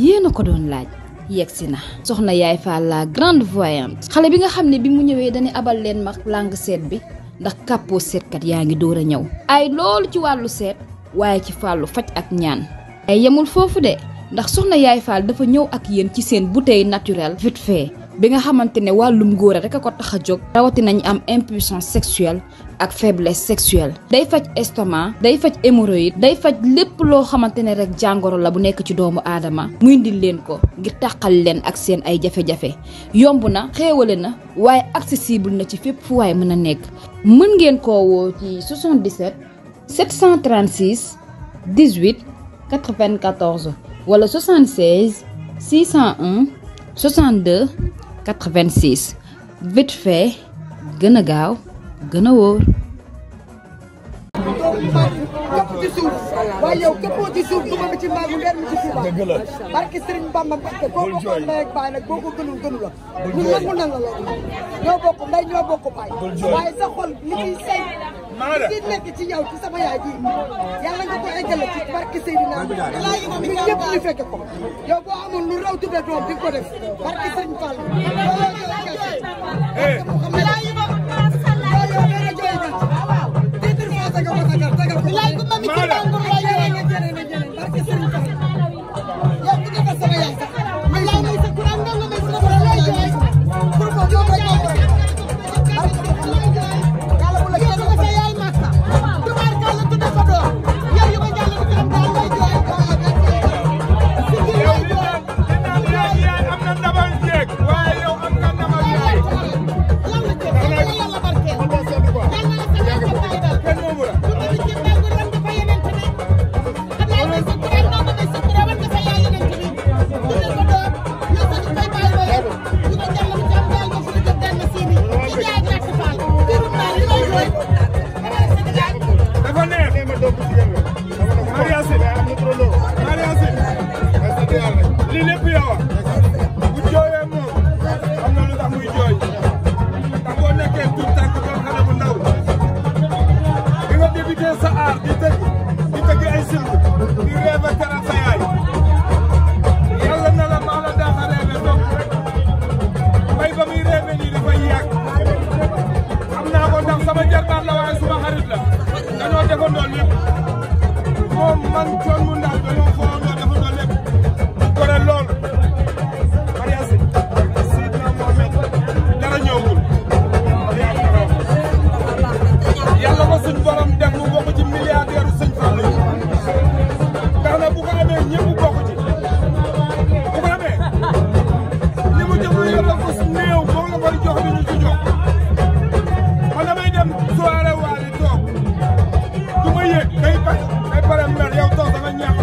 yéena ko doon laaj yegsi na soxna Yaay Fall la grande voyante xale bi nga xam ne bi mu ñëwee dañuy abal leen mag langue seet bi ndax kàppoo seetkat yaa ngi door a ñëw ay loolu ci wàllu seet waaye ci fàllu faj ak ñaan ay yemul foofu de ndax soxna Yaay Fall dafa ñëw ak yéen ci seen bouteille naturelle vite fait bi nga xamante ne wàllum góor rek a ko tax a jóg rawati nañ am impuissance sexuelle ak faiblesse sexuelle day faj estomac day faj hémorroïde day faj lépp loo xamante ne rek jàngoro la bu nekk ci doomu aadama muy ndil leen ko ngir tàqal leen ak seen ay jafe-jafe yomb na xéewale na waaye accessible na ci fépp fu waay mën a nekk mën ngeen koo woo ci 77 736 18 94 wala 76 601 62 86 vite fait gën a gaaw gën a wóor. képp ci suuf waaye yow képpoo ci suuf duma mi ci maagu leer mi ci Touba barke Serigne Bamba Mbacké boo bokk ndey ak baay nag boo ko gënul gënu la ñu nangu na la loolu ñoo bokk ndey ñoo bokk baay waaye sa xol li ciy say li ciy nekk ci yow ci sama yaay ji yàlla nga ko eggale ci barke Seydina ñun ñëpp ñu fekke ko yow boo amoon lu raw tudde doom di ko def barke Serigne Fall li lépp yow bu jooyee moom am na lu tax muy jooy ndax boo nekkee tuut tànk doon xale bu ndaw bi nga débuté sa aar di tëgg ay simb di rêve teral sa yaay yàlla na la maa la daaxa rêve donc rek mbay ba muy rêve nii dafay yàgg xam naa ko ndax sama jarbaat la waaye suma xarit la dañoo defandoo lépp moom man coon mu ndaw dañoo foondoo defandoo lépp gore lool mariage Seydina Mohamed dara ñëwul yàlla ko suñ borom def mu bokk ci milliardaire u sëñ Fallu tax na bu ko amee ñëpp bokk ci bu ko amee li mu jëm yàlla ko su néew moom la koy jox bi ñu ci jox man damay dem soirée waali toog du ma yëg day pare mer yow toog danga ñàkk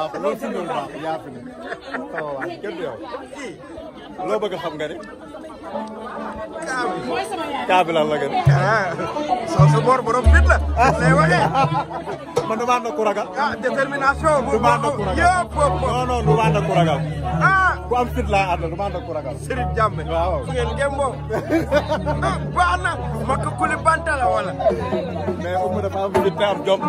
baax loolu fi ñuul baax yaa fi ne sama waay kenn du yow loo bëgg xam nga ne kaa bi lan la gën soo sa bor borom fit la lay waxee man du ma ànd ak ku ragal détermination du ma ànd ak ku ragal non non du ma ànd ak ku ragal ku am fit laa ànd du ma ànd ak ku ragal Serigne Jammeh waaw fu ngeen ngemboo baax na makk kuli banta la wala mais Oumou dafa am fit te am jom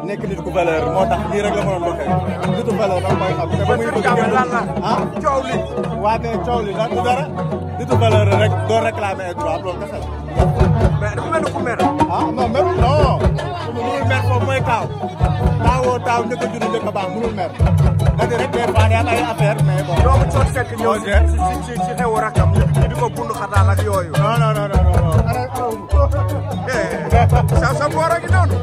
nekk nit ku valeur moo tax lii rek la mënoon doxee nitu valeur da koy xam te ba muy bëgg lan la coow li waa mais coow li du dara nitu valeur rek doo réclamer ay droit loolu kese la mais dafa mel ni ku mer non merul non mënul mer foofu mooy taaw taawoo taaw njëkk a judd njëkk a baax mënul mer da di rek des fois day am ay affaire mais bon doomu coot fekk ñëw ci xewu rakam ñu di ko bund xataal ak yooyu non non non non sa boor a ngi noonu